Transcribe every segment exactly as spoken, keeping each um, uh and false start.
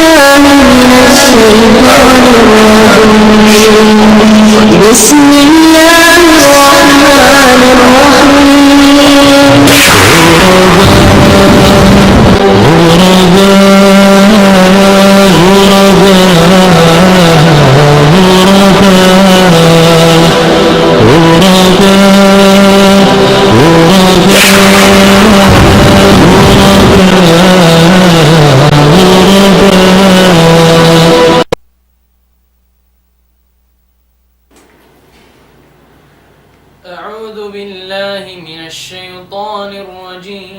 بالله من الشيطان الرجيم. بسم الله الرحمن الرحيم. أعوذ بالله من الشيطان الرجيم.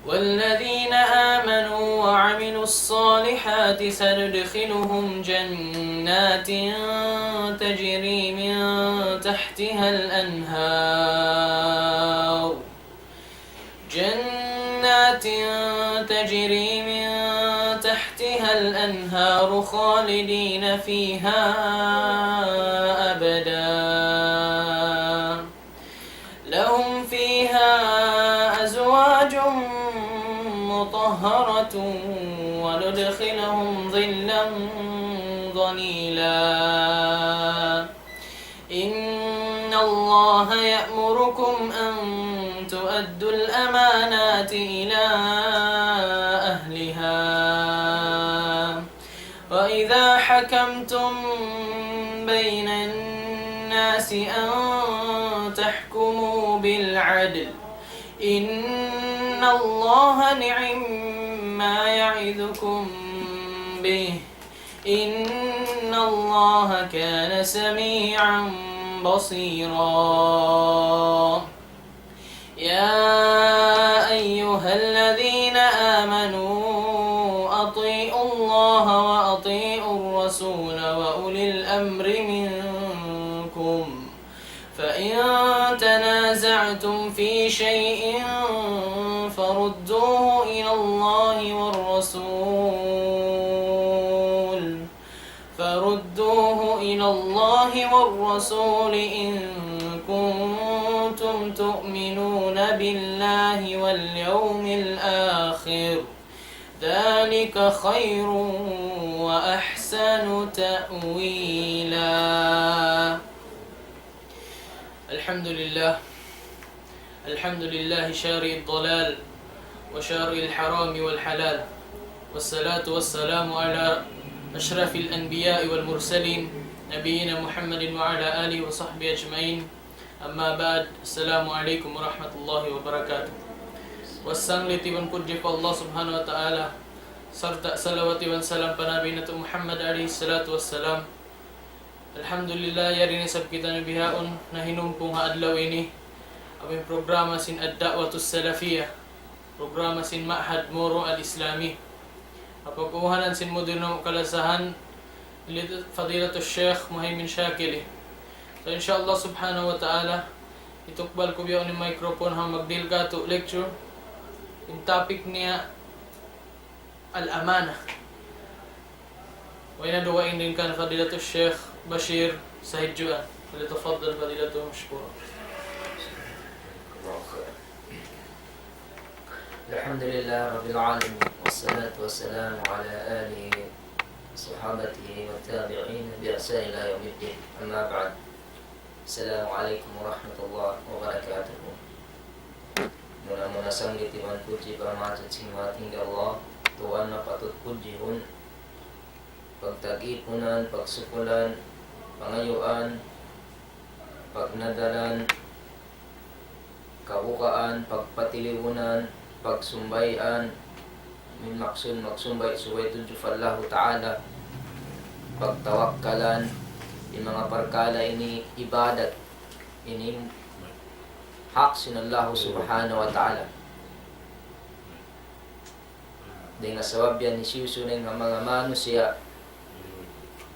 والذين آمنوا وعملوا الصالحات سندخلهم جنات تجري من تحتها الأنهار، جنات تجري من تحتها الأنهار خالدين فيها أبدا، لهم فيها أزواج مطهرة وندخلهم ظلا ظليلا. إن الله يأمركم أن تؤدوا الأمانات إلى أهلها، وإذا حكمتم بين الناس أن تحكموا بالعدل، إن الله نعم ما يعظكم به، إن الله كان سميعا بصيرا. يا أيها الذين آمنوا أطيعوا الله وأطيعوا الرسول وأولي الأمر منكم، فإن تنازعتم في شيء فردوه إلى الله والرسول، فردوه إلى الله والرسول إن كنتم تؤمنون بالله واليوم الآخر، ذلك خير وأحسن تأويلا. الحمد لله. الحمد لله شارع الضلال وشارع الحرام والحلال، والصلاة والسلام على أشرف الأنبياء والمرسلين، نبينا محمد وعلى آله وصحبه أجمعين. أما بعد، السلام عليكم ورحمة الله وبركاته. Wasanglit iban pudji pa Allah Subhanahu wa Ta'ala, sarta' salawat iban salam pa Nabi natu' Muhammad alayhi salatu wassalam. Alhamdulillah, yari na isab kitaniyu bihaun nahinungpung ha adlaw ini, amu in programa sin Ad-Da'watus Salafiyah, programa sin Ma'had Moro Al-Islami. Ha pag'uhanan sin mudir namu' kalasahan, Fadilatul Sheikh Muhaymin Shakili. So, insha Allah Subhanahu wa Ta'ala, hitukbal ku bihaun in microphone ha magdihil kātu' lecture. In topic niya, الأمانة. وإن دعاء إن كان فضيلة الشيخ بشير سهيد جوان. فليتفضل فضيلته مشكورا. الحمد لله رب العالمين، والصلاة والسلام على آله وصحابته والتابعين بإحسان إلى يوم الدين. أما بعد. Assalamu alaykum warahmatullahi wabarakatuh. Muna-muna sanglit iban pudji pa Maha Suchi Mahatinggi Allah, Tuhan na patut pudjihun, pagtag-ipunan, pagsukulan, pangayuan, pagnadalan, kabukaan, pagpatilibunan, pagsumbayan, in maksud magsumbay subay tudju pa Allahu Ta'ala, pagtawakkalan, in manga parkala' ini ibadat, ini hak sin Allahu Subhanahu wa Ta'ala. Dayn ha sabab yan hisiyu-siyu na in manga manusiya',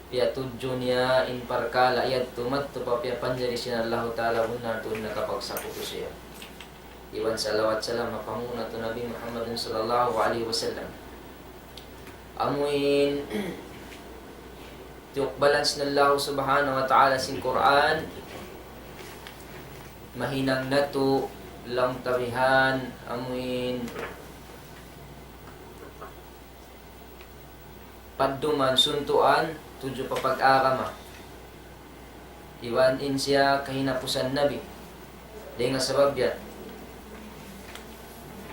piyatudju niya in parkala' yadtu madtu pa piyapanjari sin Allahu Ta'ala, bunnal tuud nakapagsakutu siya. Iban salawat salam ha panghu' natu' Nabi Muhammadun sallallahu alayhi wasallam. Amu in tiyukbalan sin Allahu Subhanahu wa Ta'ala sin Qur'an, mahinang natu' Laung ta bihan, amuin padduman suntuan tudju pa pag-agama. Iban in siya kahinapusan Nabi. Dayn ha sabab yan,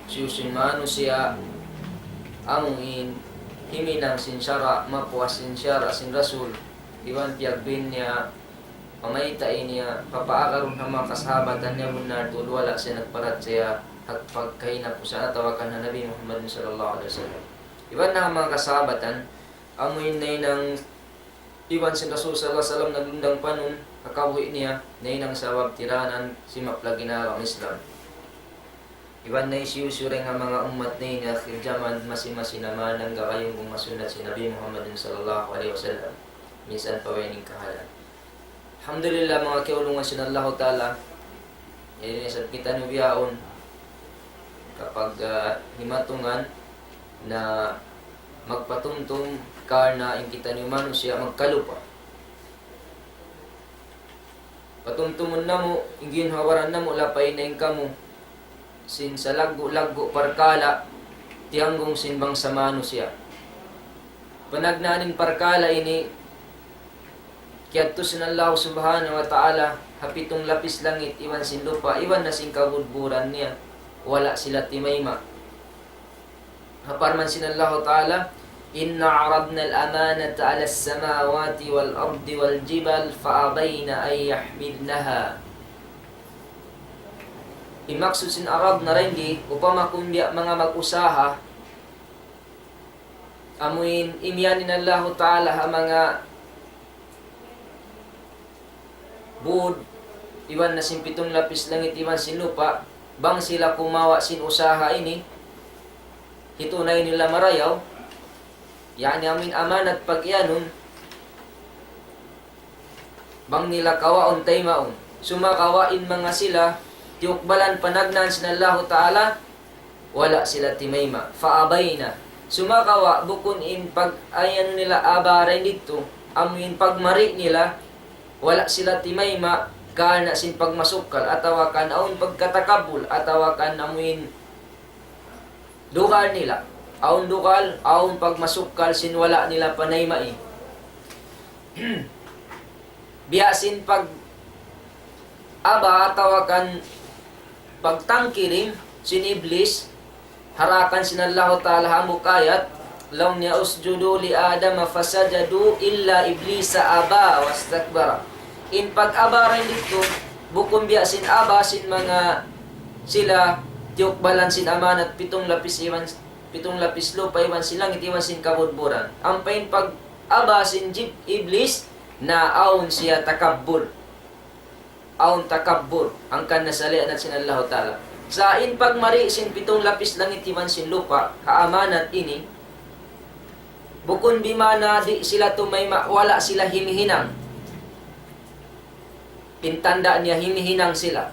hisiyu-siyu in manusiya' amuin himinang sin sara', mapuas sin sara' sin Rasul, iban piyagbin niya pamayta' ini, ah, papaagarun ha manga kasahabatan niya, bunnal tuud wala' siya nagparachaya ha pagkahinapusan atawa kan ha Nabi Muhammad sallallahu alayhi wasallam. Iban na ha manga kasahabatan, amuin nahinang iban sin Rasul sallallahu alayhi wasallam nagdundang panun ha kabuhi' niya, nahinang sabab tiranan simaplag in agama Islam. Iban na hisiyu-siyu dayn ha manga ummat niya ha akhir jaman, masi-masi na mananggayung bang masunnat sin Nabi Muhammad sallallahu alayhi wasallam. Minsan pa way in kahalan. Alhamdulillah, manga kiyaulungan sin Allahu Ta'ala. Yan in isab kitaniyu bihaun. Kapag, ah, himatungan na magpatumtum karna' in kitaniyu manusiya' magkalupa. Patumtumun namu', in ginhawa-baran namu', lapay na in kamu sin salaggu'-laggu' parkala' tiyanggung sin bangsa manusiya'. Panagnaan in parkala' ini, kiyadtu sin Allah Subhanahu wa Ta'ala ha pitung lapis langit iban sin lupa', iban na sin kabudburan niya, wala' sila timayma'. Ha parman sin Allahu Ta'ala, إنا عرضنا الأمانة على السماوات والأرض والجبال فأبين أن يحملنها. In maksud sin aradna dayn di, upama kunu' biya' manga mag-usaha, amuin imiyan in Allahu Ta'ala ha manga bud, iban na sin pitung lapis langit, iban sin lupa', bang sila kumawa' sin usaha ini, hitunay nila marayaw, ya'ni amuin amanat pag-iyanun, bang nila kawaun taymaun. Sumagawa' in manga sila, tiyukbalan panagnaan sin Allahu Ta'ala, wala' sila timayma'. فأبين. Sumagawa' bukun in pag-, ay anu nila, أبى dayn didtu, amuin pagmari nila, wala' sila timayma', karna' sin pagmasukkal, atawa kan awn pagkatakabbul, atawa kan amuin dugal nila. Awn dugal, awn pagmasukkal sin wala' nila panaymai. Biya' sin pag-aba atawa kan pagtangkiring sin Iblis, ha daakan sin Allahu Ta'ala ha hambuuk ayat, laung niya, اسجدوا لآدم فسجدوا إلا إبليس أبى واستكبر. In pag-aba dayn didtu, bukun biya' sin aba sin manga sila tiyukbalan sin amanat pitung lapis iban, pitung lapis lupa' iban sin langit iban sin kabudburan. Ampa in pag-aba sin Jib-, Iblis, na awn siya takabbul. Awn takabbul, hangkan na salianat sin Allahu Ta'ala. Sa' in pagmari sin pitung lapis langit iban sin lupa', ha amanat ini, bukun bima'na di' sila tumayma', wala' sila himihinang. In tanda' niya himihinang sila.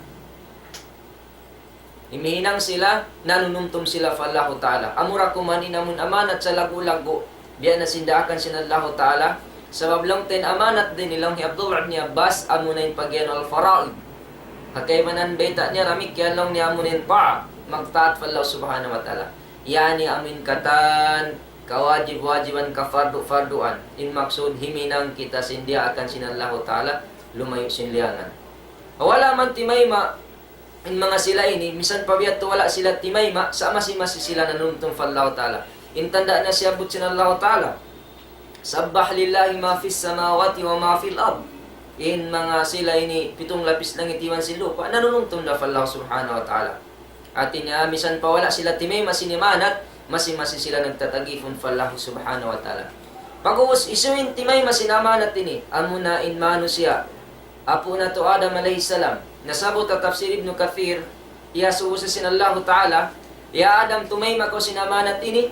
Himihinang sila, nanunumtum sila pa Allahu Ta'ala. Amura kuman in amun amanat salaggu'-laggu', biya' na sin daakan sin Allahu Ta'ala. Sabab laung ta in amanat dayn di laung hi Abdullah ibn Abbas, amuna in pag-iyanun al-fara'id. Ha kaibanan bayta' niya damikkiyan laung niya amuna in ta'a, magtaat pa Allah Subhanahu wa Ta'ala. Ya'ni amun katan, kawajib-wajiban, kafardu-farduan. In maksud, himinang kita sin daakan sin Allahu Ta'ala, lumayu' sin liyangan. Wala' man timayma', in manga sila ini, misan pa biya' tu wala' sila timayma', sa' masi-masi sila nanumtum pa Allahu Ta'ala. In tanda' niya siyabbut sin Allahu Ta'ala, سبح لله ما في السماوات وما في الأرض. In manga sila ini, pitung lapis langit iban sin lupa', nanunumtum da pa Allah Subhanahu wa Ta'ala. Hati niya, misan pa wala' sila timayma' sin amanat, masi-masi sila nagtatagipun pa Allah Subhanahu wa Ta'ala. Pag'ubus, hisiyu in timayma' sin amanat ini, amuna in manusiya'. Apu' natu' Adam alayhi salam. Nasabbut ha tafsir Ibnu Kathir, iyasubu sa sin Allahu Ta'ala, "Ya Adam, tumayma' kaw sin amanat ini."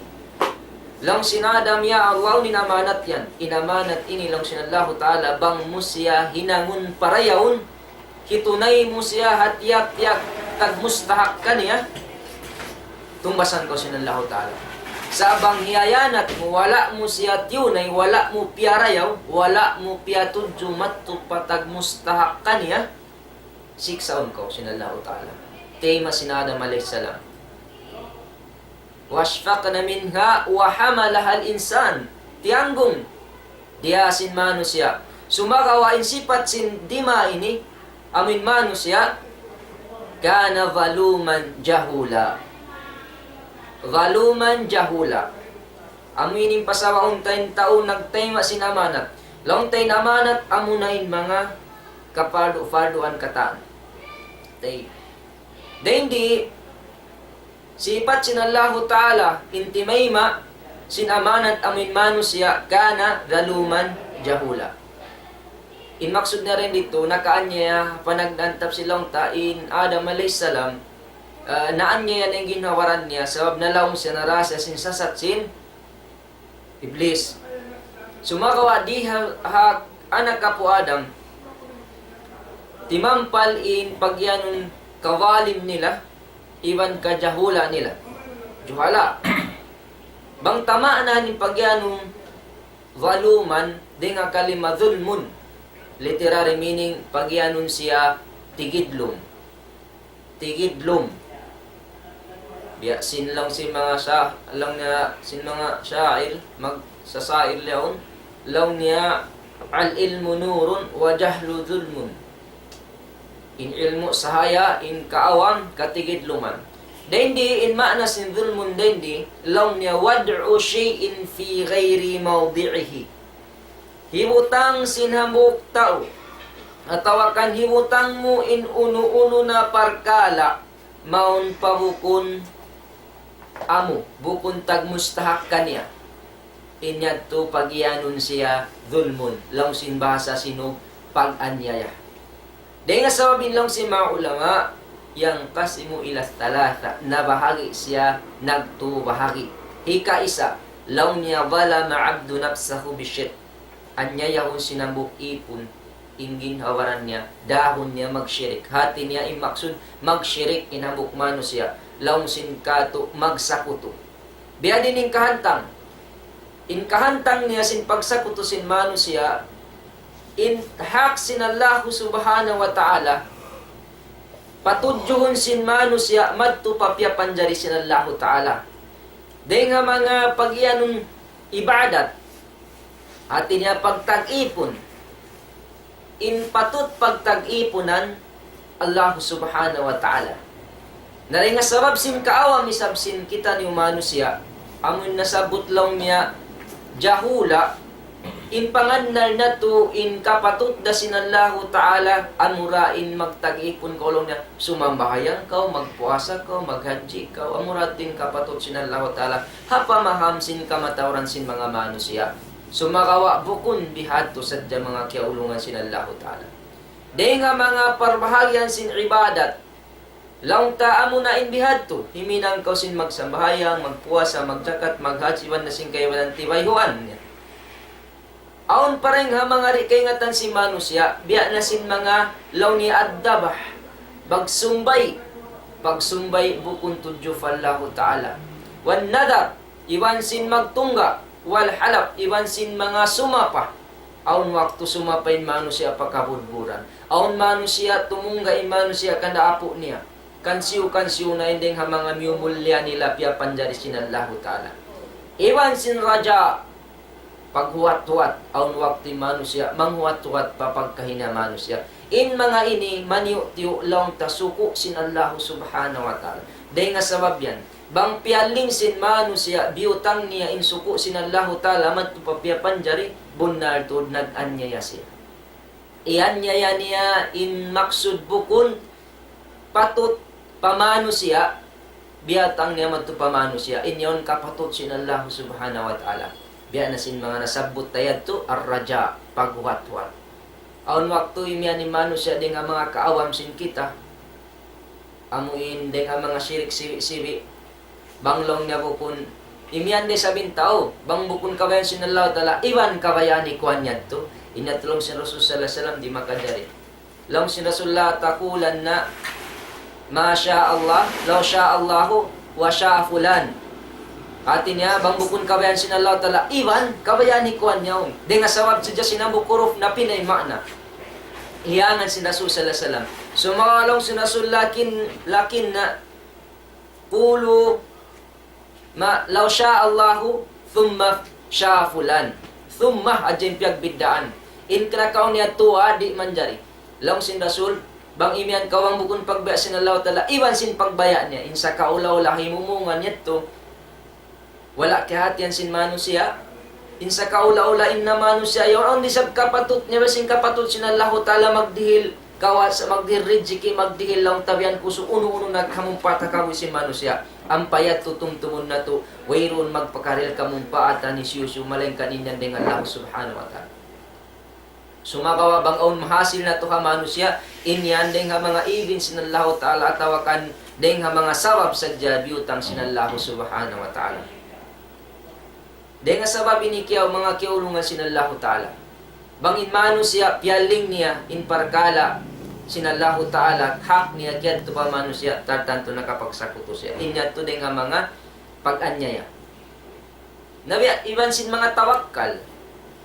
Laung sin Adam, "Ya Allah, in amanat yan." In amanat ini, laung sin Allahu Ta'ala, bang mu siya hinangun parayawun, hitunay mu siya ha tiyap-tiyap tagmustahak kaniya. Tungbasan kaw sin Allahu Ta'ala. Sa' bang hiyanat mu, wala' mu siya tiyunay, wala' mu piyarayaw, wala' mu piyatudju madtu pa tagmustahak kaniya, siksaun kaw sin Allahu Ta'ala. tayma' sin Adam alayhi salam. وأشفقن منها وحملها الإنسان. Tiyanggung niya sin manusiya'. Sumagawa' in sipat sin dima ini, amuin manusiya', كان ظلوما جهولا. ظلوما جهولا. Amu ini in pasawaun ta in tau nagtayma' sin amanat. Laung ta in amanat, amuna in manga kapardu-parduan katan. Tay. Dayn di, sipat sin Allahu Ta'ala, in timayma' sin amanat amuin manusiya', كان ظلوما جهولا. In maksud niya dayn ditu, nakaanyaya, panagnaan tafsir laung ta, in Adam alayhi salam, ah, naanyaya na in ginhawa-baran niya, sabab nalaung siya, narasa sin sasat sin Iblis. Sumagawa' di ha, ha anak apu' Adam, timampal in pagiyanun kazalim nila, iban kajahula nila. Juhala. Bang tamaan in pagiyanun zaluman, dayn ha kalima zulmun. Literary meaning, pagiyanun siya tigidlum. Tigidlum. Biya' sin laung sin manga sa-, laung niya sin manga sha'ir, magsasair yaun, laung niya, العلم نور والجهل ظلم. In ilmu' sahaya, in kaawam, katigidluman. Dayn di, in maana sin zulmun dayn di, laung niya, وضع شيء في غير موضعه. Hibutang sin hambuuk tau, atawa kan hibutang mu in unu-unu na parkala', mawn pa bukun amu, bukun tagmustahak kaniya. In yadtu pagiyanun siya zulmun, laung sin bahasa Sinug, pag-anyaya. Dayn ha sabab in laung sin manga ulama, ينقسم إلى ثلاثة, nabahagi' siya nagtu bahagi'. Hikaisa, laung niya ظلم العبد نفسه بالشرك. Anyayahun sin hambuuk īpun, in ginhawa-baran niya, dahun niya magshirik. Hāti niya in maksud magshirik in hambuuk manusiya', laung sin katu' magsakutu. Biya' diin in kahantang. In kahantang niya sin pagsakutu sin manusiya', in hak sin Allahu Subhanahu wa Ta'ala, patudjuhun sin manusiya' madtu pa piyapanjari sin Allahu Ta'ala. Dayn ha manga pagiyanun ibadat, hāti niya pagtag-ipun. In patut pagtag-ipunan, Allah Subhanahu wa Ta'ala. Na dayn ha sabab sin kaawam isab sin kitaniyu manusiya', amun nasabbut laung niya jahula, in pangannal natu' in kapatut da sin Allahu Ta'ala, amura in magtag-ipun kaw laung niya, sumambahayang kaw, magpuasa kaw, maghajji kaw, amura in kapatut sin Allahu Ta'ala, ha pamaham sin kamatauran sin manga manusiya'. Sumagawa' bukun bihadtu sadja manga kiyaulungan sin Allahu Ta'ala. Dayn ha manga parbahagian sin ibadat, laung ta amuna in bihadtu, himinang kaw sin magsambahayang, magpuasa, magjakat, maghajji, iban na sin kaibanan tibayhuan niya. Awn pa dayn ha manga di' kaingatan sin manusiya', biya' na sin manga laung niya ad-dabh, pagsumbay', pagsumbay' bukun tudju pa Allahu Ta'ala. والنذر, iban sin magtungga', والحلف, iban sin manga sumapa. Awn waktu sumapa in manusiya' pa kabudburan. Awn manusiya' tumungga' in manusiya' kanda apu' niya. Kansiyu-kansiyu na in dayn ha manga miyumulliya nila piyapanjari sin Allahu Ta'ala. Iban sin raja, paghuwat-huwat, awn waktu in manusiya', manghuwat-huwat pa pagkahi niya manusiya'. In manga ini, maniyu'-tiyu' laung ta suku' sin Allahu Subhanahu wa Ta'ala. Dayn ha sabab yan, bang piyaling sin manusiya', biyutang niya in suku' sin Allahu Ta'ala, madtu pa piyapanjari, bunnal tuud nag-anyaya siya. Iyanyaya niya in maksud bukun patut pa manusiya', biyutang niya madtu pa manusiya'. In yaun kapatut sin Allah Subhanahu wa Ta'ala. Biya' na sin manga nasabbut ta yadtu, ar-raja, paghuwat-huwat. Awn waktu imiyan in manusiya' dayn ha manga kaawam sin kita, amu in dayn ha manga shirik sibi'-sibi', bang laung niya bukun, imiyan da isab in tau, bang bukun kabayaan sin Allah Ta'ala, iban kabayaan hi kuwan yadtu, in yadtu laung sin Rasul sallallahu alayhi wasallam di' makajari. Laung sin Rasul, لا تقولن ما شاء الله، لو شاء الله وشاء فلان. Hāti niya, bang bukun kabayaan sin Allah Ta'ala, iban kabayaan hi kuwan yaun. Dayn ha sabab sadja sin hambuuk huruf napinda in maana. Hiyangan sin Rasul sallallahu alayhi wasallam. Sumagawa' laung sin Rasul, lakin, lakin na, قولوا ما لو شاء الله ثم شاء فلان. Thumma, hadja in piyagbiddaan. In kiyakaun niya tuwa, di' manjari. Laung sin Rasul, bang imiyan kaw bang bukun pagbaya' sin Allahu Ta'ala, iban sin pagbaya' niya, in sakaula-ula himumungan niya tu, wala' kahatihan sin manusiya'. In sakaula-ula in na manusiya', yaun di' isab kapatut niya, sin kapatut sin Allahu Ta'ala magdihil kawas, magdihil rijiki, magdihil laung tabian kusu, unu-unu na kamumpaat ha kabuhi' sin manusiya'. Ampa yadtu tumtumun natu', wayruun magpakarihil kamumpaatan hisiyu-siyu, malaingkan in yan dayn ha Allah Subhanahu wa Ta'ala. Sumagawa' bang awn mahasil natu' ha manusiya', in yan dayn ha manga izin sin Allahu Ta'ala, atawa kan dayn ha manga sabab sadja biyutang sin Allahu Subhanahu wa Ta'ala. Dayn ha sabab ini kiyaw-, manga kiyaulungan sin Allahu Ta'ala. Bang in manusiya' piyaling niya in parkala' sin Allahu Ta'ala, hak niya kiyadtu pa manusiya', tartantu nakapagsakutu siya. In yadtu dayn ha manga pag-anyaya. Na biya' iban sin manga tawakkal.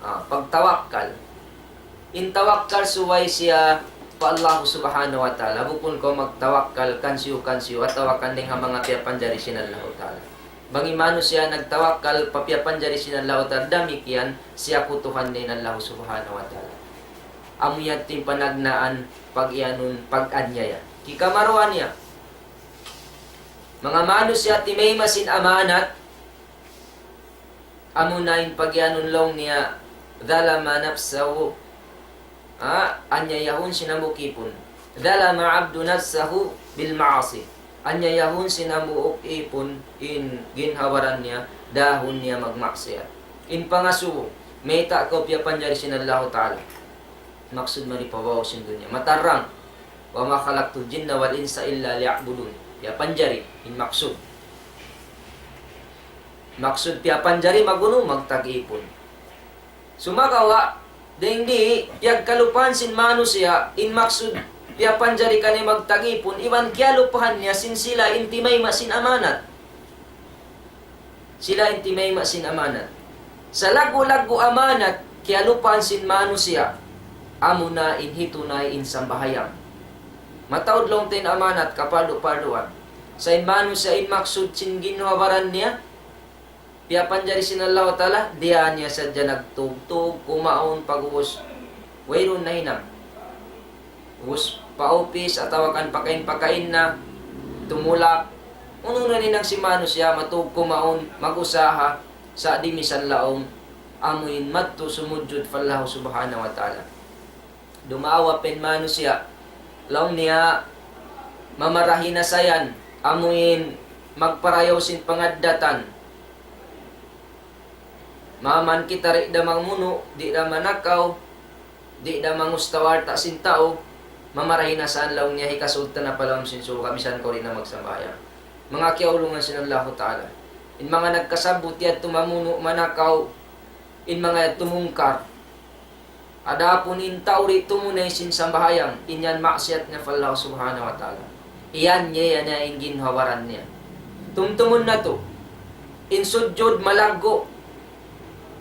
Ah, pagtawakkal. In tawakkal subay siya pa Allah Subhanahu wa Ta'ala. Bukun kaw magtawakkal kansiyu-kansiyu atawa kan dayn ha manga piyapanjari sin Allahu Ta'ala. Bang in manusiya' nagtawakkal pa piyapanjari sin Allahu Ta'ala, damikkiyan siyakutuhan niya in Allah Subhanahu wa Ta'ala. Amu yan in panagnaan pag-iyanun, pag-anyaya. Kikamaruwa niya. Manga manusiya' timayma' sin amanat, amuna in pagiyanun laung niya, ظلم نفسه. Ha, anyayahun sin hambuuk ipun. ظلم العبد نفسه بالمعاصي. Anyayahun sin hambuuk ipun in ginhawa-baran niya, dahun niya magmaksiyat. In pangasubu, mayta' kaw piyapanjari sin Allahu Ta'ala. Maksud mari pa babaw sin dunya. Matarrang. وما خلقت الجن والإنس إلا ليعبدون. Piyapanjari, in maksud. Maksud piyapanjari magunu, magtag-ipun. Sumagawa', dayng di, piyagkalupahan sin manusiya', in maksud piyapanjari kaniya magtag-ipun, iban kiyalupahan niya sin sila in timayma' sin amanat. Sila in timayma' sin amanat. Sa' laggu'-laggu' amanat, kiyalupahan sin manusiya', amuna in hitunay in sambahayang. Mataud laung ta in amanat, kapardu-parduan. Sa' in manusiya' in maksud sin ginhawa-baran niya, piyapanjari sin Allahu Ta'ala, diyā niya sadja nagtūg-tūg, kumaun, pag'ubus, wayruun nahinang. Ubus pa-upis atawa kan pakain-pakain na, tumulak. Unu-unu na hinang sin manusiya', matūg kumaun, mag-usaha, sa' di' misan laung, amuin madtu sumujud pa Allah Subhanahu wa Ta'ala. Dumaawa pa in manusiya', laung niya, mamarahi na sa yan, amuin magparayaw sin pangaddatan. Maman kita di' da mangunu', di' da manakaw, di' da mangusta warta' sin tau, mamarahi na sa yan laung niya hikasud ta na pa lawm sin surga', misan kaw di' na magsambahayang. Manga kiyaulungan sin Allahu Ta'ala. In manga nagkasabbut yadtu mamunu', manakaw, in manga yadtu mungkar. Adapun in tau di' tumunay sin sambahayang, in yan maksiyat niya pa Allah Subhanahu wa Ta'ala. Iyan niya yan in ginhawa-baran niya. Tumtumun natu', in sujud malaggu',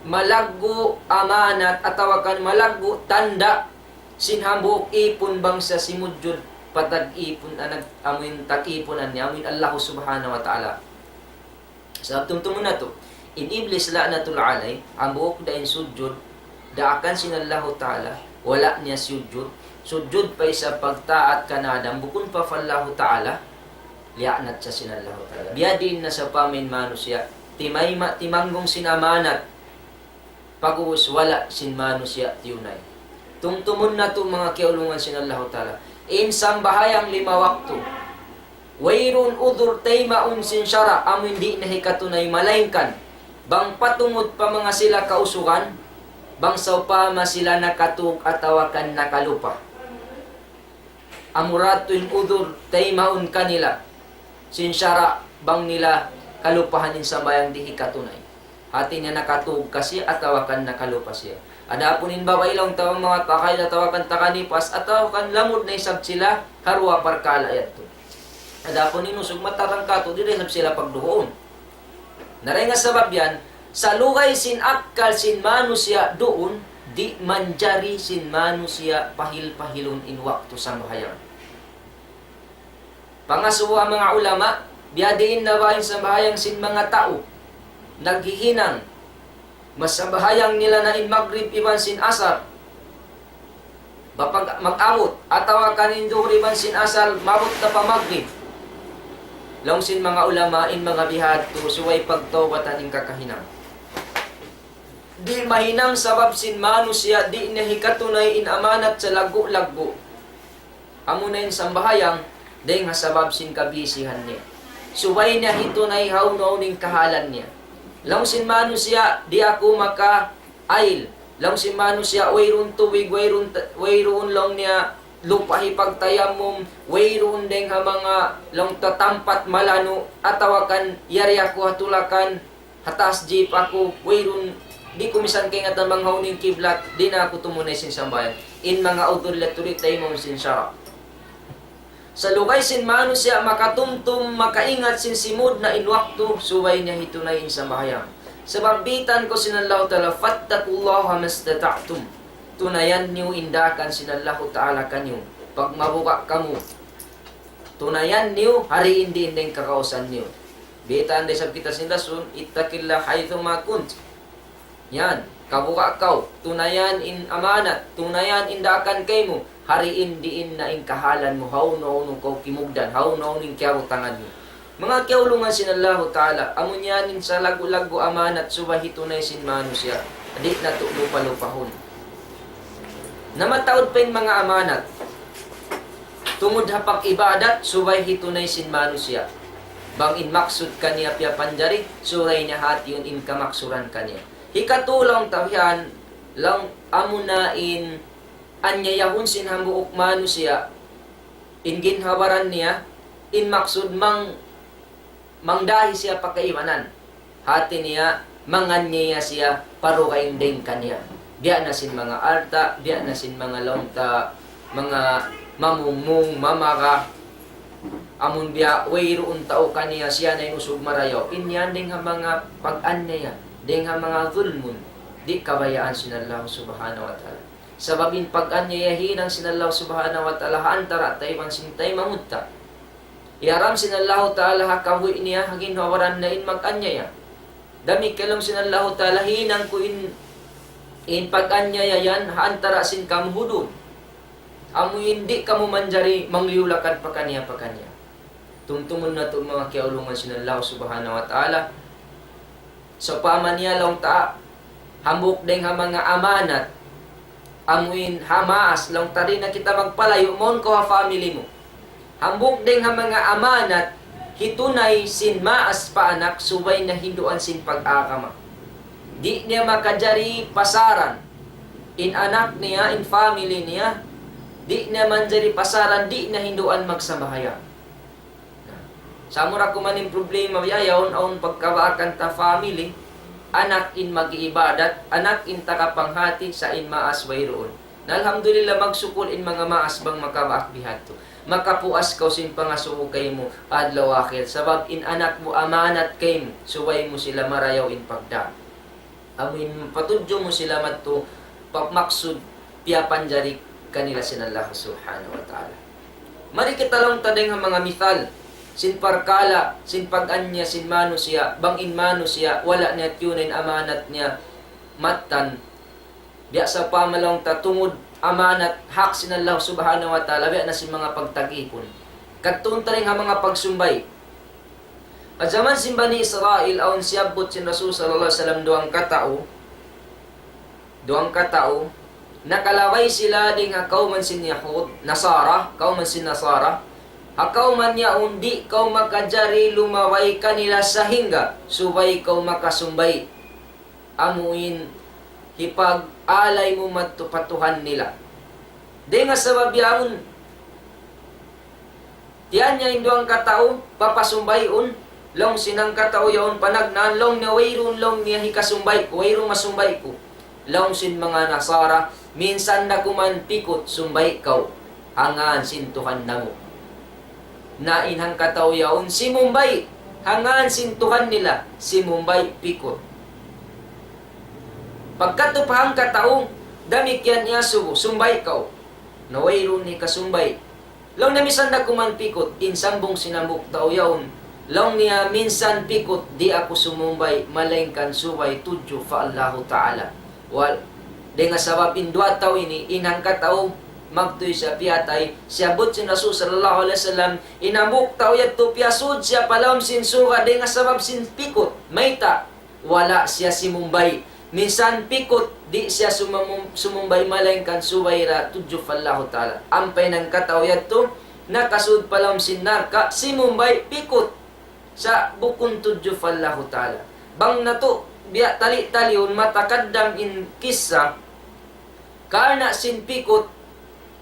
malaggu' amanat atawa kan malaggu' tanda' sin hambuuk ipun bangsa simujud pa tag-ipun, anag-, amuin tag-ipunan niya, amuin Allah Subhanahu wa Ta'ala. Sabab tumtumun natu', in Iblis la'natullah alayh, hambuuk da in sujud, daakan sin Allahu Ta'ala, wala' niya sujud, sujud pa isab pagtaat kan Adam, bukun pa pa Allahu Ta'ala, liyaanat sa sin Allahu Ta'ala. Biyadiin na sawpama in manusiya', timayma', timanggung sin amanat, pag'ubus wala' sin manusiya' tiyunay. Tumtumun natu' manga kiyaulungan sin Allahu Ta'ala. In sambahayang lima waktu. Wayruun udhur taymaun sin sara', amuin di' na hikatunay malaingkan. Bang patungud pa manga sila kausugan, bang sawpama sila nakatūg atawa kan nakalupa. Amura tuud in udhur taymaun kanila sin sara' bang nila kalupahan in sambahayang di' hikatunay. Hati niya nakatūg ka siya atawa kan nakalupa siya. Adapun in babai laung ta manga takay atawa kan takanipas atawa kan lamud na isab sila ha duwa parkala' yadtu. Adapun in usug matarrang katu', di' da isab sila pagduguun. Na dayn ha sabab yan, sa lugay sin akkal sin manusiya' duun, di' manjari sin manusiya' pahil-pahilun in waktu sambahayang. Pangasubu ha manga ulama, biyadiin na ba in sambahayang sin manga tau naghihinang, masambahayang nila na in Maghrib iban sin Asar, bapag mag-abut, atawa kan in Duhur iban sin Asar, maabut na pa Maghrib. Laung sin manga ulama, in manga bihadtu, subay pagtawbatan in kakahinang. Di' mahinang sabab sin manusiya', di' niya hikatunay in amanat sa laggu'-laggu'. Amuna in sambahayang, dayng ha sabab sin kabisihan niya. Subay niya hitunay hawnu-hawnu in kahalan niya. Laung sin manusiya', di' aku makaayil. Laung sin manusiya', wayruun tubig, wayruun ta-, wayruun laung niya lupa' hipagtayammum, wayruun dayng ha manga laung ta tampat malanu', atawa kan yari aku ha tulakan, ha taas jeep aku, wayruun, di' ku misan kaingatan bang hawnu in kiblat, di' na aku tumunay sin sambahayang. In manga udhur yadtu di' taymaun sin sara'. Sa lugay sin manusiya' makatumtum, makaingat sin simud na in waktu, subay niya hitunay in sambahayang. Sabab baytaan kaw sin Allahu Ta'ala, فاتقوا الله ما استطعتم. Tunayan niyu in daakan sin Allahu Ta'ala kaniyu. Pagmabuga' kamu, tunayan niyu, ha diin-diin in kagausan niyu. Baytaan da isab kita sin Rasul, اتق الله حيثما كنت. Yan, kabuga' kaw, tunayan in amanat, tunayan in daakan kaymu, ha diin-diin na in kahalan mu, hawnu-hawnu kaw kimugdan, hawnu-hawnu in kiyabutangan mu. Manga kiyaulungan sin Allahu Ta'ala, amu niyan in sa laggu'-laggu' amanat subay hitunay sin manusiya', di' natu' lupa-lupahun. Na mataud pa in manga amanat, tungud ha pag-ibadat, subay hitunay sin manusiya'. Bang in maksud kaniya piyapanjari, subay niya hātihun in kamaksuran kaniya. Hikatū laung ta bihan, laung amuna in anyayahun sin hambuuk manusiya', in ginhawa-baran niya, in maksud mang mangdahi siya pa kaibanan. Hāti niya, manganyaya siya pa dugaing dayn kaniya. Biya' na sin manga alta', biya' na sin manga laung ta, manga mamungmung, mamara. Amun biya' wayruun tau kaniya, siya na in usug marayaw. In yan dayn ha manga pag-anyaya, dayn ha manga zulmun, di' kabayaan sin Allah Subhanahu wa Ta'ala. Sabab in pag-anyaya hinang sin Allah Subhanahu wa Ta'ala ha antara' ta iban sin taymanghud ta. Iyaram sin Allahu Ta'ala ha kabuhi' niya, ha ginhawa-baran niya in mag-anyaya. Damikkiyan laung sin Allahu Ta'ala, hinang ku in, in pag-anyaya yan ha antara' sin kamu hudud. Amu in di' kamu manjari mangliyulakad pakaniya-pakaniya. Tumtumun natu' manga kiyaulungan sin Allah Subhanahu wa Ta'ala. Sawpama niya laung ta, hambuuk dayn ha manga amanat, amuin ha maas, laung ta di' na kita magpalayu', mawn kaw ha family mu. Hambuuk dayn ha manga amanat, hitunay sin maas pa anak, subay na hinduan sin pag-agama. Di' niya makajari pasaran in anak niya, in family niya, di' niya manjari pasaran, di' na hinduan magsambahayang. Na, sa' mura kuman in problema, ya, yaun awn pagkabaakan ta family, anak in mag-iibadat, anak in tagapanghati, sa' in maas wayruun. Na, alhamdulillah, magsukul in manga maas bang makabaak bihadtu. Makapuas kaw sin pangasubu kaymu, adlaw akhir. Sabab in anak mu amanat kaymu, subay mu sila marayaw in pagdā. Amu in patudju mu sila madtu pa maksud piyapanjari kanila sin Allah Subhanahu wa Ta'ala. Mari kita laung ta dayng ha manga misal sin parkala', sin pag-anyaya sin manusiya', bang in manusiya', wala' niya tiyuna in amanat niya mattan. Biya' sawpama laung ta tungud amanat hak sin Allah Subhanahu wa Ta'ala, biya' na sin manga pagtag-ipun. Kadtuun ta dayng ha manga pagsumbay. Ha jaman sin Bani Israil, awn siyabbut sin Rasul sallallahu alayhi wasallam duwang katau, duwang katau, nakalabay sila dayng ha kawman sin Yahud, Nasara, kawman sin Nasara. Ha kawman yaun, di' kaw makajari lumabay kanila sahingga subay kaw makasumbay. Amuin hipag-alay mu madtu pa Tuhan nila. Dayng ha sabab yaun, tiyanyaya in duwang katau, papasumbayun, laung sin hangkatau yaun panagnaan, laung niya wayruun laung niya hikasumbay ku, wayruun masumbay ku. Laung sin manga Nasara, minsan na kuman pikut sumbay kaw, ha ngān sin Tuhan namu'. Na in hangkatau yaun simumbay, ha ngān sin Tuhan nila, simumbay pikut. Pagkadtu pa hangkatau, damikkiyan iyasubu, sumbay kaw. Na wayruun hikasumbay. Laung niya minsan da kuman pikut, in sambung sin hambuuk tau yaun. Laung niya minsan pikut, di' aku sumumbay, malaingkan subay tudju pa Allahu Ta'ala. Wal, dayn ha sabab in duwa tau ini, in hangkatau magtuy siya piyatay, siyabbut sin Rasul sallallahu alayhi wasallam, in hambuuk tau yadtu piyasud siya pa lawm sin surga' dayn ha sabab sin pikut, mayta', wala' siya simumbay. Minsan pikut, di' siya sumamum-, sumumbay malaingkan subay ra tudju pa Allahu Ta'ala. Ampa in hangkatau yadtu, nakasud pa lawm sin narka', simumbay pikut. Sa' bukun tudju pa Allahu Ta'ala. Bang natu', biya' tali-taliun matakaddam in kissa, karna' sin pikut,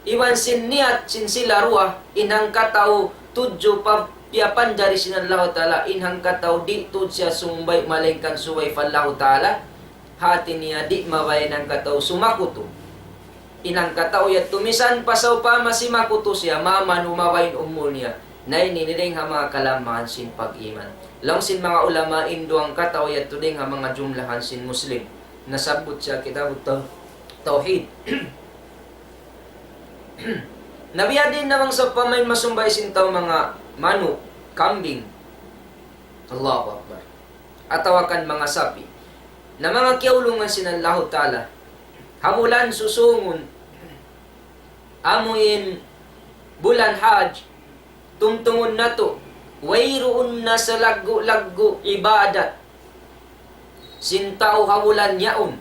iban sin niyat sin sila duwa, in hangkatau tudju pa piyapanjari sin Allahu Ta'ala, in hangkatau di' tuud siya sumumbay malaingkan subay pa Allahu Ta'ala, hati niya di' mabaya' in hangkatau sumakutu. In hangkatau yadtu minsan pa sawpama simakutu siya, mamanu mabaya' in umul niya. Na ini dayn ha manga kalamahan sin pag-iman. Laung sin manga ulama in duwa hangkatau yadtu dayn ha manga jumlahan sin Muslim. Nasabbut siya kitab Taw-, Tawhid. Na biya' diin na bang sawpama in masumbay sin tau manga manuk, kambing. Allahu Akbar. Atawa kan manga sapi'. Na manga kiyaulungan sin Allahu Ta'ala. Ha bulan susūngun, amu in bulan Hajj, tumtumun natu', wayruun na salaggu'-laggu' ibadat sin tau ha bulan yaun,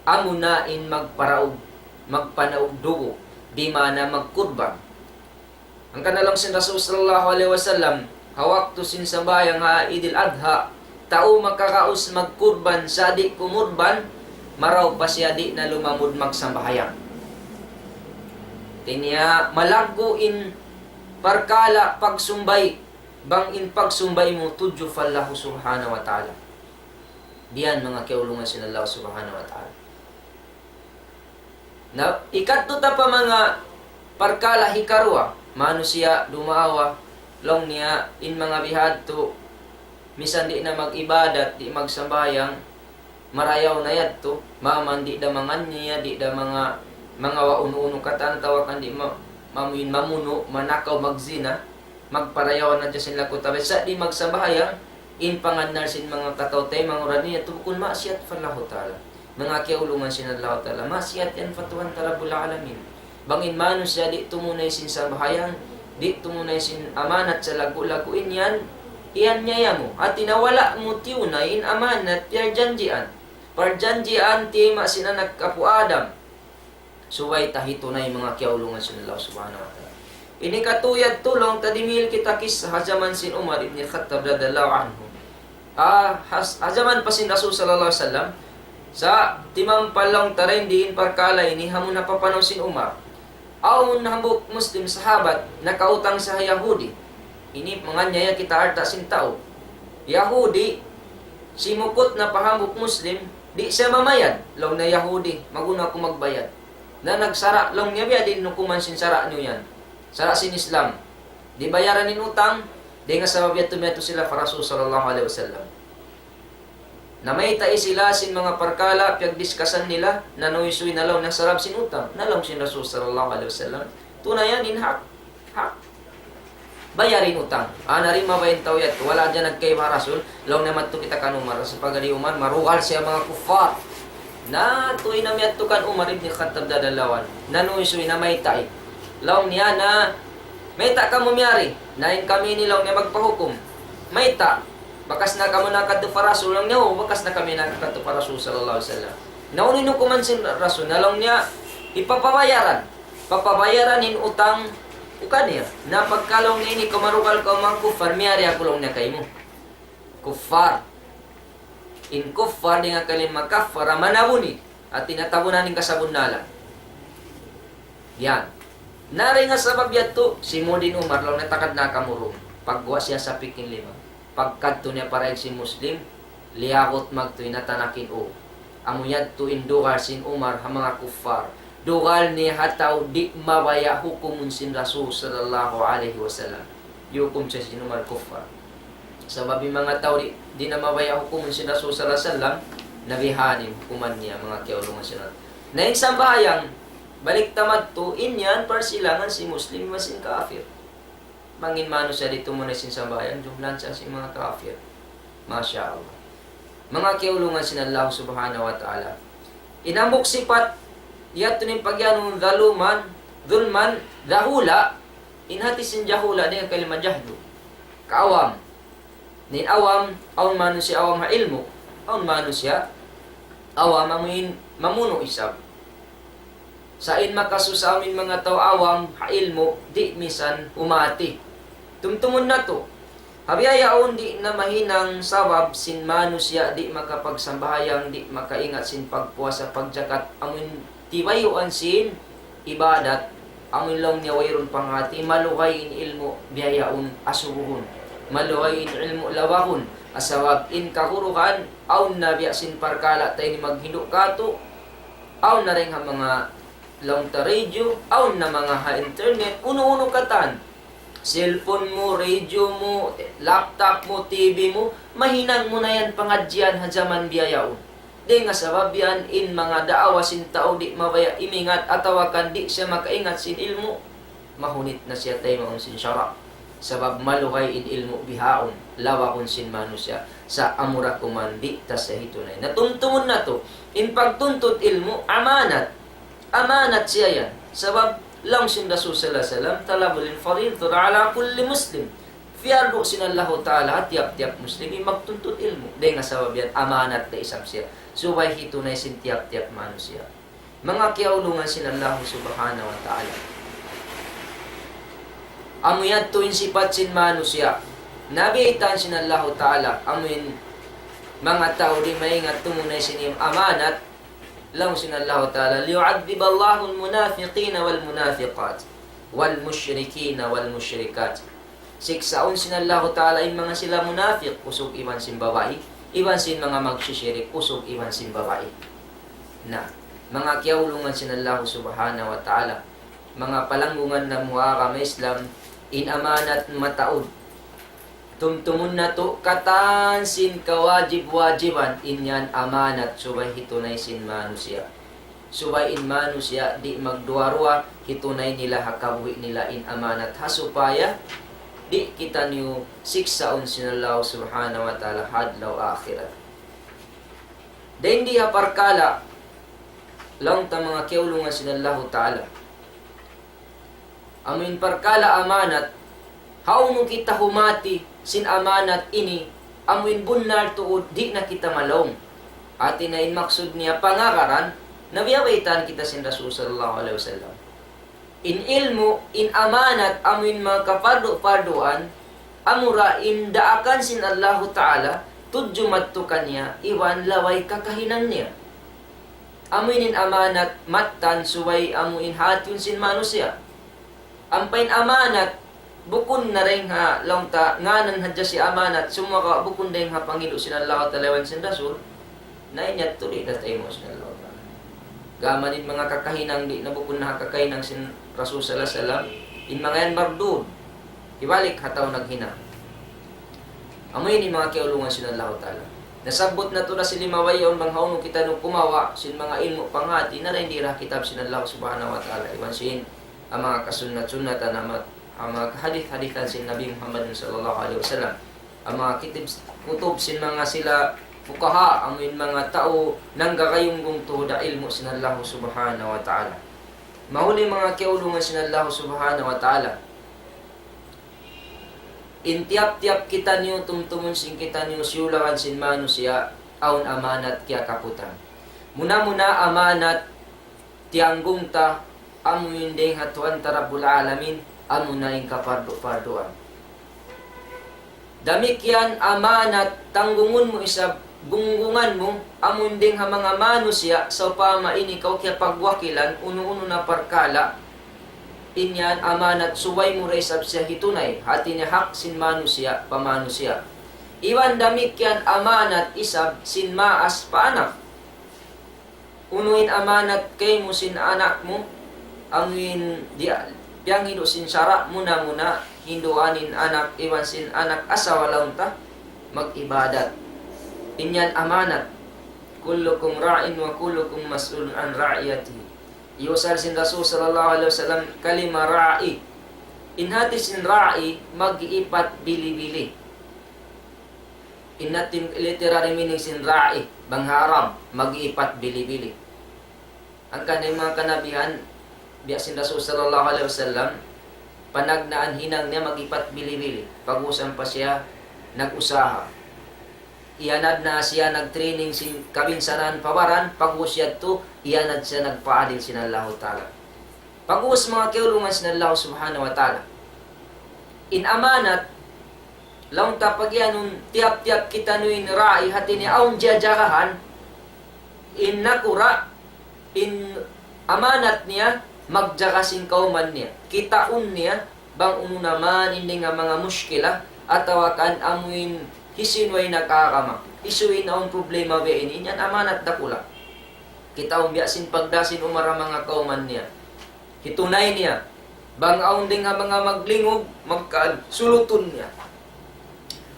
amuna in magparaug, magpanaug dugu', di' maana magkurban. Hangkan laung sin Rasul sallallahu alayhi wasallam, ha waktu sin sambahayang ha Idil Adha, tau makaraus magkurban sa' di' kumurban, marayaw pa siya di' na lumamud magsambahayang. Hati niya malaggu' in parkala' pagsumbay, bang in pagsumbay mu tudju pa Allah Subhanahu wa Ta'ala. Biya' yan manga kiyaulungan sin Allah Subhanahu wa Ta'ala. Na, ikadtu ta pa manga parkala' hikaruwa, manusiya' dumaawa, laung niya in manga bihadtu, minsan di' na mag-ibadat, di' magsambahayang, marayaw na yadtu, maman di' da manganniya, di' da manga, mangawa unu-unu katan atawa kan di' ma-, mamuin mamunu', manakaw, magzina, magparayaw na hadja sin laku ta biya' sa' di' magsambahayang, in pangannal sin manga kataw-taymanghuran niya, yadtu bukun maksiyat pa Allahu Ta'ala. Manga kiyaulungan sin Allahu Ta'ala, maksiyat yan pa Tuhan ta Rabbul Alamin. Bang in manusiya' di' tumunay sin sambahayang, di' tumunay sin amanat salaggu'-laggu' in yan, iyan niya yamu. Hati niya wala' mu tiyunay in amanat, parjanjian. Parjanjian tiyayma' sin anak apu' Adam. Subay ta hitunay manga kiyaulungan sin Allah Subhanahu wa Ta'ala. Ini katū yadtu laung ta dimihil kita kissa ha jaman sin Umar ibn Khattab radiyallahu anhu. Ah, has-, ha jaman pa sin Rasul sallallahu alayhi wasallam, sa' timampal laung ta dayn di in parkala' ini ha muna pa panaw sin Umar. Awn hambuuk Muslim sahabat, nakautang siya ha Yahudi. Ini manganyaya kita alta' sin tau. Yahudi, simukut na pa hambuuk Muslim, di' siya mamayad. Laung niya Yahudi, magunu aku magbayad. Na nagsara', laung niya biya' diin hukuman sin sara' niyu yan. Sara' sin Islam. Di' bayaran in utang, dayn ha sabab yadtu miyadtu sila pa Rasul sallallahu alayhi wasallam. Namayta' sila sin manga parkala' piyagdiskasan nila, nanuysuy na laung niya sabab sin utang. Na laung sin Rasul sallallahu alayhi wasallam, tunay yan in hak. Hak. Bayar in utang. Ah, narima ba in tau yadtu? Wala' hadja nagkaiba ha Rasul. Laung niya madtu kita kan Umar. Sa' pagga di Umar, marugal siya manga kuffar. Na, tuwi' na miyadtu kan Umar ibn Khattab radiyallahu anhu. Nanuysuy, namayta'. Laung niya na, mayta' kamu miyari? Na in kami ini laung niya magpahukum. Mayta'? Bakas na kamu nakadtu pa Rasul? Laung niya, "Uu, bakas na kami nakadtu pa Rasul sallallahu alayhi wasallam." Na unu in hukuman sin Rasul? Na laung niya, hipapabayaran. Papabayaran in utang ku kaniya. Na pagka laung niya ini kaw marugal kaw manga kuffar, miyari aku laung niya kaymu. Kuffar. In kuffar dayn ha kalima kaffara, manabuni. Hati niya tabunan in kasabunnalan. Yan. Na dayn ha sabab yadtu, simud in Umar, laung niya takad na kamu duun. Pagguwa' siya sapik in lima. Pagkadtu niya pa daig sin Muslim, liyagut magtuy na tanakin u. Amu yadtu in dugal sin Umar ha manga kuffar. Dugal niya ha tau di' mabaya' hukumun sin Rasul sallallahu alayhi wasallam. Iyukum siya sin Umar kuffar. Sabab in manga tau di', di' na mabaya' hukumun sin Rasul sallallahu alayhi wasallam, na bihaini in hukuman niya, manga kiyaulungan sin Allah. Na in sambahayang, Balik ta madtu, in yan parsilangan sin Muslim iban sin kafir. Bang in manusiya' di' tumunay sin sambahayang, jumlahan siya sin manga kafir. Masha Allah. Manga kiyaulungan sin Allah Subhanahu wa Ta'ala. In hambuuk sipat, yadtu in pagiyanun zaluman, zulman, jahula, in hati sin jahula, dayn ha kalima jahlu. Kaawam. In awam, awn manusiya' awam ha ilmu', awn manusiya' awam amuin mamunu' isab. Sa' in makasusa amuin manga tau awam ha ilmu', di' misan humati. Tumtumun natu'. Ha bihaun di' na mahinang sabab sin manusiya' di' makapagsambahayang, di' makaingat sin pagpuasa, pagjakat, amuin tibayuan sin ibadat, amuin laung niya wayruun panghati, malugay in ilmu' bihaun asubuhun. Malugay in ilmu' lawahun. Sabab in kaguruhan, awn na biya' sin parkala' ta ini maghindu' katu', awn na dayn ha manga laung ta radio, awn na manga ha internet, unu-unu katan. Cellphone mu, radio mu, laptop mu, T V mu, mahinang mu na yan pangadjian ha jaman bihaun. Dayn ha sabab yan in manga daawa sin tau di' mabaya' imingat atawa kan di' siya makaingat sin ilmu', mahunit na siya taymaun sin sara'. Sabab malugay in ilmu' bihaun, lawahun sin manusiya', sa' amura kuman di' ta sa hitunay. Na tumtumun natu', in pagtuntut ilmu', amanat. Amanat siya yan. Sabab, laung sin Rasul sallallahu alayhi wasallam, طلب العلم فريضة على كل مسلم. Piyardu' sin Allahu Ta'ala ha tiyap-tiyap Muslim in magtuntut ilmu'. Dayn ha sabab yan, amanat da isab siya. Subay hitunay sin tiyap-tiyap manusiya'. Manga kiyaulungan sin Allahu Subhanahu wa Ta'ala. Amu yadtu in sipat sin manusiya'. Nabi itan sin Allahu Ta'ala. Amu in manga tau di' maingat tumunay sin im-, amanat. Laung sin Allahu Ta'ala, ليعذب الله المنافقين والمنافقات والمشركين والمشركات. Siksaun sin Allahu Ta'ala in manga sila munafik, usug iban sin babai, iban sin manga magsisirik, usug iban sin babai. Na, manga kiyaulungan sin Allahu Subhanahu wa Ta'ala, manga palanggungan namu' ha agama Islam, in amanat mataud. Tumtumun natu' katan sin kawajib-wajiban, in yan amanat subay hitunay sin manusiya'. Subay in manusiya' di' magduwa-ruwa, hitunay nila ha kabuhi' nila in amanat ha supaya di' kitaniyu siksaun sin Allah Subhanahu wa Ta'ala ha adlaw akhirat. Dayn di ha parkala', laung ta manga kiyaulungan sin Allahu Ta'ala. Amu in parkala' amanat, hawnu kita humati sin amanat ini, amu in bunnal tuud di' na kita malaung. Hati na in maksud niya pangagaran, na biyaytaan kita sin Rasul sallallahu alayhi wasallam. In ilmu', in amanat, amu in manga kapardu-parduan, amura in daakan sin Allahu Ta'ala, tudju madtu kaniya, iban laway kakahinang niya. Amu in amanat mattan subay amu in hātihun sin manusiya'. Ampa in amanat, bukun na dayn ha laung ta, ngānan hadja siya amanat, sumagawa' bukun dayn ha pangidu' sin Allah Ta'ala iban sin Rasul, na in yadtu di' da taymaun sin Allah Ta'ala. Gām in manga kakahinang di' na bukun na kakahinang sin Rasul sallallahu alayhi wasallam, in manga yan mardud. Hibalik ha tau naghinang. Amu ini manga kiyaulungan sin Allahu Ta'ala. Nasabbut natu' da sin limabay yaun bang hawnu kitaniyu kumawa' sin manga ilmu' panghāti na dayn di ha kitab sin Allah Subhanahu wa Ta'ala. Iban sin ha manga kasunnat-sunnatan amat, ha manga kahadith-hadithan sin Nabi Muhammad sallallahu alayhi wasallam. Ha manga kitib, kutub sin manga sila fuqaha, amu in manga tau nanggagayunggung tuud ha ilmu' sin Allah Subhanahu wa Ta'ala. Mahuli manga kiyaulungan sin Allah Subhanahu wa Ta'ala. In tiyap-tiyap kitaniyu tumtumun sin kitaniyu siyulakan sin manusiya', awn amanat kiyakaputan. Muna-muna amanat tiyanggung ta, amu in dayn ha Tuhan ta Rabbul Alamin, amu na in kapardu-parduan. Damikkiyan amanat tanggungun mu isab gunggungan mu, amu in dayn ha manga manusiya', sawpama in ikaw kiyapagwakilan, unu-unu na parkala', in yan amanat subay mu da isab siya hitunay, hāti niya hak sin manusiya', pa manusiya'. Iban damikkiyan amanat isab sin maas pa anak. Unu in amanat kaymu sin anak mu, amu in di-, piyanghindu' sin sara', muna-muna hinduan in anak, iban sin anak asawa laung ta, mag-ibadat. In yan amanat. كلكم راع وكلكم مسؤول عن رعيته. Iyusal sin Rasul sallallahu alayhi wasallam kalima ra'i. In hati sin ra'i, mag-iipat bili-bili. In hati literary meaning sin ra'i, bang ha Arab, mag-iipat bili-bili. Hangkan in manga kanabihan, biya' sin Rasul sallallahu alayhi wasallam, panagnaan hinang niya mag-ipat bili-bili. Pag'ubus ampa siya nag-usaha. Iyanad na siya nag-training sin kabinsanaan pa baran, pag'ubus yadtu, iyanad siya nagpaadil sin Allahu Ta'ala. Pag'ubus manga kiyaulungan sin Allahu Subhanahu wa Ta'ala. In amanat, laung ta pagiyanun, tiyap-tiyap kitaniyu in ra'i, hati niya awn jajagahan, in nakura', in amanat niya, magjaga sin kawman niya. Kitaun niya, bang unu na man in dayn ha manga mushkila, atawa kan amuin hisiyu in way nag-agama. Hisiyu in awn problema biya' ini, yan amanat dakula'. Kitaun biya' sin pagdā sin Umar ha manga kawman niya. Hitunay niya. Bang awn dayn ha manga maglingug, magkaal, sulutun niya.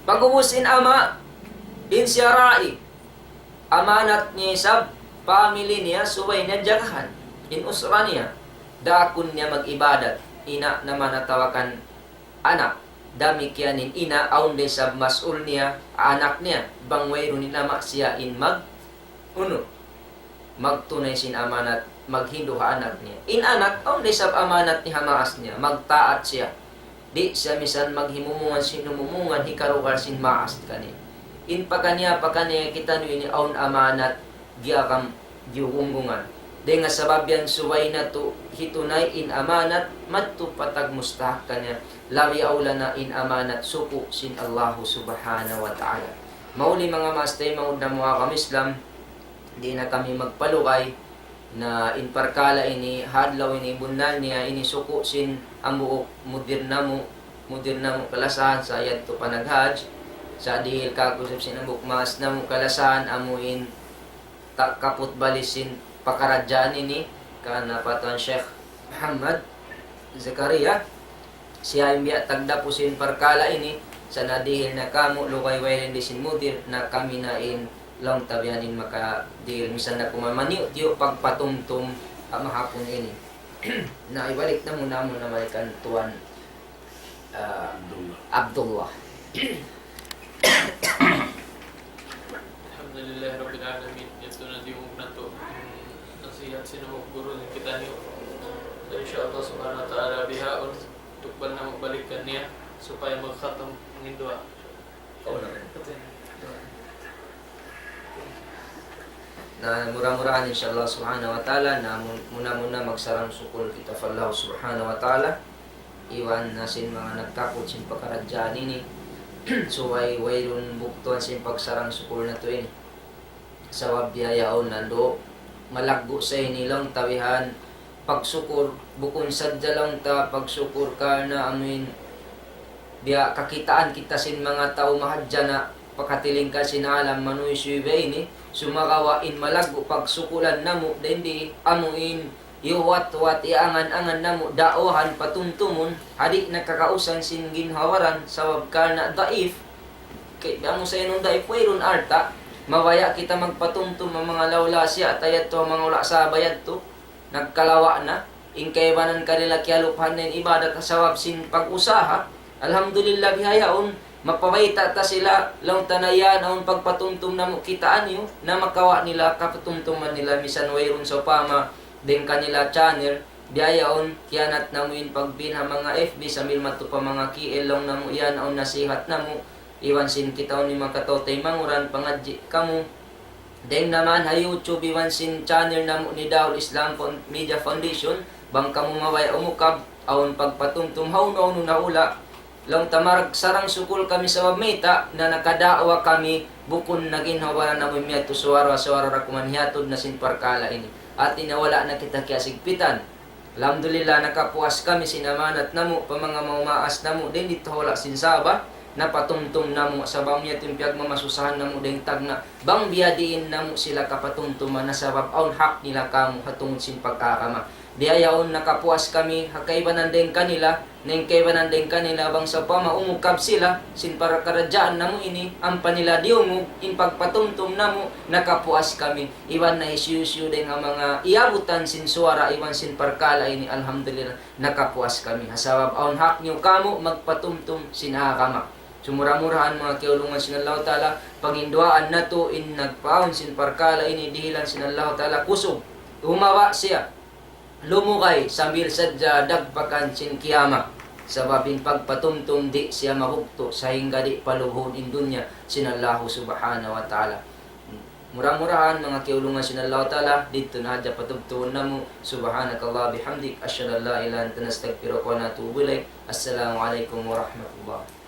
Pag'ubus in ama', in siya ra'i. Amanat niya isab, family niya, subay niya jagahan. In usra niya, daakun niya mag-ibadat. Ina' naman atawa kan anak. Damikkiyan in ina', awn da isab mas'ul niya, anak niya. Bang wayruun in ama', siya in mag-, unu, magtunay sin amanat, maghindu' ha anak niya. In anak, awn da isab amanat niya ha maas niya, magtaat siya. Di' siya misan maghimumungan sin himumungan, hikarugal sin maas kaniya. In pakaniya, pakaniya kitaniyu ini awn amanat, giyakan, giyugunggungan. Dayn ha sabab yan subay natu' hitunay in amanat, madtu pa tagmustahak kaniya, labi awla na in amanat suku' sin Allahu Subhanahu wa Ta'ala. Mahuli manga maas taymanghud namu' ha agama Islam, di' na kami magpalugay na in parkala' ini, ha adlaw ini, bunnal niya, ini suku' sin hambuuk mudir namu', mudir namu' kalasahan sa yadtu pa nag-hajj, sa dihil kāku' isab sin hambuuk maas namu' kalasahan, amu in ta-, kaput bali sin pakaradjaan ini, kan pa tuwan Sheikh Muhammad Zakaria, siya in biya' tagdapu sin parkala' ini, sa' na dihil na kāmu', lugay wayruun di sin mudir, na kami na in laung ta biya' ini in makadihil, misan na kuman maniyu'-tiyu' pagpatumtum, ha mahapun ini. Na, ibalik namu', namu' na balikan tuwan, ah, Abdullah. Abdullah. Alhamdulillahi Rabbil Alamin. Yadtu na diyungug natu', mm, nasihat sin hambuuk guru kitaniyu. Na, insya Allah Subhanahu wa Ta'ala, bihaun, tukbal namu' balikan niya, supaya magkhatam in duwa. Ikaw na rin. Na, mura-murahan, insya Allah Subhanahu wa Ta'ala, na mu-, muna-muna magsarang sukul kita pa Allah Subhanahu wa Ta'ala. Iban na sin manga nagkaput sin pakaradjaan ini, subay wayruun bugtuan sin pagsarang sukul natu' ini. Sabab biya' yaun nandu', malaggu' sa ini laung ta bihan pagsukur, bukun sadja laung ta pagsukur karna' amuin biya' kakitaan kita sin manga tau mahadjana' pa katilingkal sin alam manuysuy biya' ini, sumagawa' in malaggu' pagsukulan namu' dayn di amuin iyuwat-wat, iyangan-angan namu' da'wahan, patumtumun, ha di' na kakausan sin ginhawa-baran, sabab karna' daif. Kay, amu sa yan in daif, wayruun alta', mabaya' kita magpatumtum ha manga lawla siya, ta yadtu ha manga hula' Sabah yadtu, nagkalawa' na, in kaibanan kanila kiyalupahan na in ibadat ha sabab sin pag-usaha, alhamdulillah bihaun, mapabayta' ta sila, laung ta na yan, awn pagpatumtum namu' kitaa niyu, na makawa' nila, kapatumtuman nila, misan wayruun sawpama, dayn kanila channel, biya' yaun, kiyanat namu' in pagpin ha manga F B sambil madtu pa manga K L laung namu' yan, awn nasihat namu', iban sin kita ini manga kataw-taymanghuran, pangadji' kamu. Dayn naman ha YouTube iban sin channel namu' ni Darul Islam Found-, Media Foundation, bang kamu mabaya' umukab, awn pagpatumtum hawnu-hawnu na hula', laung ta magsarang sukul kami sabab mayta' na nakada'wa kami, bukun na ginhawa-baran namu' miyadtu suwara-suwara da kuman hiyatud na sin parkala' ini. Hati niya wala' na kita kiyasigpitan. Alhamdulillah, nakapuas kami sin amanat namu' pa manga maumaas namu' dayn didtu ha hula' sin Sabah, napatumtum namu' sabab niya in piyagmamasusahan namu' dayn tagna', bang biyadiin namu' sila kapatumtuman na sabab awn hak nila kāmu' ha tungud sin pagkaagama. Biya' yaun nakapuas kami ha kaibanan dayn kanila, na in kaibanan dayn kanila bang sawpama umukab sila sin parakaradjaan namu' ini, ampa nila diyungug in pagpatumtum namu', nakapuas kami. Iban na hisiyu-siyu dayn ha manga iyabutan sin suwara iban sin parkala' ini, alhamdulillah, nakapuas kami. Ha sabab awn hak niyu kamu' magpatumtum sin agama. Sumura-murahan manga kiyaulungan sin Allahu Ta'ala, panghinduwaan natu' in nagpaawn sin parkala' ini dihilan sin Allahu Ta'ala kusug. Humawa' siya. Lumugay sambil sadja dagpakan sin kiyamat. Sabab in pagpatumtum di' siya mabugtu' sahingga di' paluhun in dunya sin Allahu Subhanahu wa Ta'ala. Mura-murahan manga kiyaulungan sin Allahu Ta'ala, didtu na hadja patubtuun namu'. سبحانك اللهم وبحمدك، أشهد أن لا إله إلا أنت، نستغفرك ونتوب إليك. السلام عليكم ورحمة الله.